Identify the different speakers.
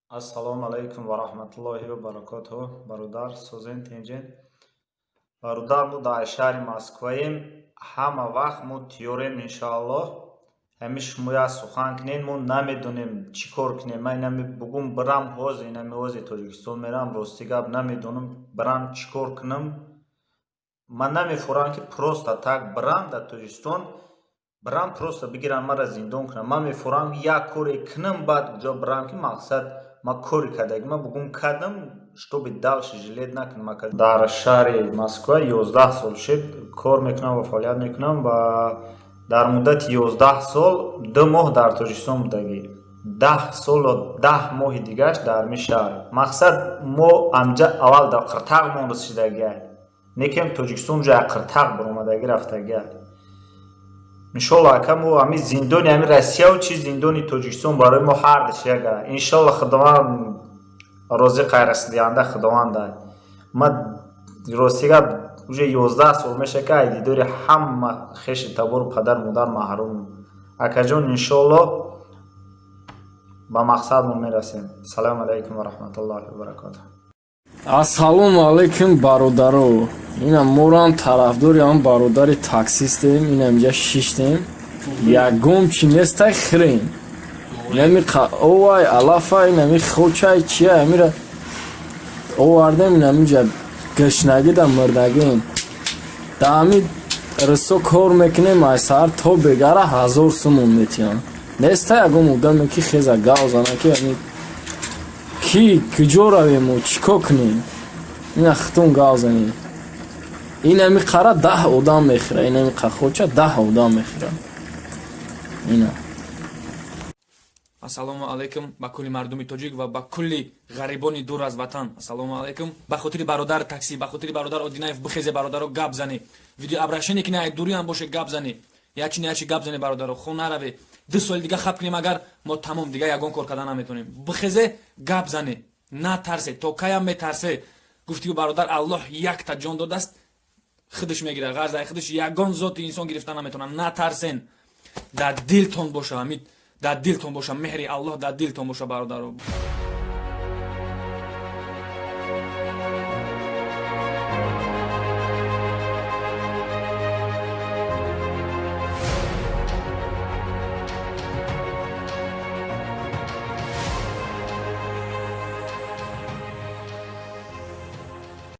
Speaker 1: Ассалому алайкум ва раҳматуллоҳи ва баракотуҳ. Бародар, созен, тинҷен? Бародар, мо дар шаҳри Москваем. Ҳама вақт мо тиёрем, иншоаллоҳ. Ҳами шумо як сухан кунед, мо намедонем, чӣ кор кунем. Ман инами бугум бирам, ҳозир инами ҳозир Тоҷикистон мерам. Рости гап, намедонам, бирам, чӣ кор кунам. Ман намефорам, ки просто так бирам дар Тоҷикистон, бирам, просто бигиранд, маро зиндон кунанд. Ман мефорам, як коре кунам, баъд куҷо бирам, ки мақсад ман коре кардагӣ, ман бугум кардам, чтобы дальше жалеть накунам. Дар шаҳри Москва 11 сол шуд, кор мекунам ва фаъолият мекунам ва дар муддати 11 сол 2 моҳ дар Тоҷикистон будагӣ, 10 солу 10 моҳи дигараш дар ҳамин шаҳр. Мақсад, мо амҷа аввал дар қиртағмон расидагиа, некем Тоҷикистон ҷоя қиртағ баромадагӣ рафтагиа. Иншолло, ака, мо ҳамин зиндони ҳамин Россияву чи зиндони Тоҷикистон барои мо ҳардаш яга. Иншолло, Худованд розиқ, расидиҳанда Худованда. Ма, рости гап, уже 11 сол мешавад, ки ай дидори ҳама хеши табору падару модар маҳрумм. Акаҷон, иншолло, ба мақсадмон мерасем. Салому алайкум ва раҳматуллоҳи ва баракотуҳ.
Speaker 2: Ассалому алайкум, бародаро. Ина морам тарафдори ҳам бародари таксистем. Ина инҷа шиштем, ягон чи нестай, хирем. Инами овай алафай, инами хочай, чия, амира овардем. Инаминҷа гашнагӣ да мурдагем. Да ҳами рисо кор мекунем, ай саҳар то бегара 1000 сумон метиҳам. Неста ягон одаме, ки хеза гав зана, ки ами ки куҷо равему, чӣ кор кунем? Ина хитон гав занем. Инами қара 10 одам мехӯра, инами қахоча 10 одам мехӯра ина.
Speaker 3: Ассалому алайкум ба кулли мардуми тоҷик ва ба кулли ғарибони дур аз ватан. Ассалому алайкум. Ба хотири бародар таксӣ, ба хотири бародар Одинаев бихезе, бародаро, гап зане, видеообращение ки не, дуриам боше, гап зане, ячи не ячи гап зане. Бародаро, хун нараве. 2 соли дига хаб кунем агар, мо тамом, дига ягон кор карда наметонем. Бихезе, гап зане, натарсе. То каям метарсе? Гуфтию, бародар, Аллоҳ якта ҷон додааст, худаш мегирад. Ғарзаи худаш ягон зоти инсон гирифта наметонад. Натарсен, дар дилтон боша ҳамид, дар дилтон боша меҳри Аллоҳ, дар дилтон боша, бародаро.